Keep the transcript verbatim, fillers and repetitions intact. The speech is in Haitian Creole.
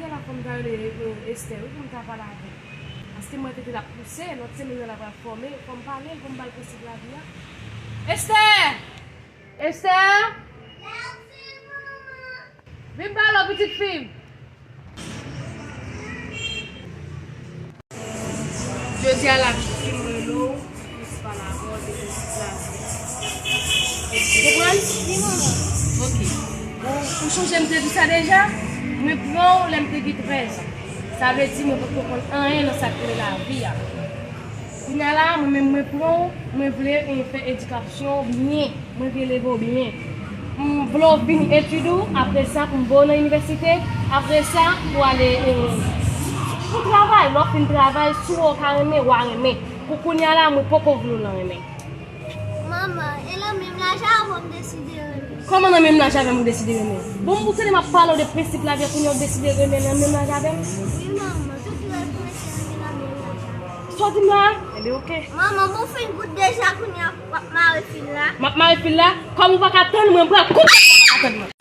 La fò m ta rele, eh, Esther, wi, pou m ta pale avè l. Paske m wè tete l ap pouse, lòt semèn nan l ap fòme, fò m pale l, pou m ba l prensip lavi a. Esther! Esther! Vin pale w, pitit fi m. Jodi a la, pitit fi m, mwen rele w, mwen se pale avè w de prensip lavi. Ou konprann? Wi, manman. Ok. Ou, ou sonje m te di sa deja? Mwen pran w lè m te gen trèz an. Sa vle di mwen poko konn anyen nan sa k rele lavi a. Kounye a la, mwen menm mwen pran w, mwen vle, eh, fè edikasyon w byen, mwen vle leve w byen. M vle w fini etid ou, apre sa pou m voye w nan inivèsite, apre sa pou w ale, eh, pou travay, lè w fin travay, si w ka renmen, w a renmen. Pou kounye a la, mwen poko vle w nan renmen. Manman, e nan menm laj avè w m deside renmen. Kòman nan menm laj avè m ou deside renmen? Bon, ou tande m ap pale w de prensip lavi a, kounye a w deside renmen nan menm laj avè m? Wi, manman, tout rèv mwen se renmen nan menm laj avè m. Sa w di m la a? Ebyen, oke. Manman, bon, fin gout deja, kounye a w ap mare fil la. M ap mare fil la? Kòm ou pa ka tann mwen, m pral koupe w, ou pa ka tann mwen.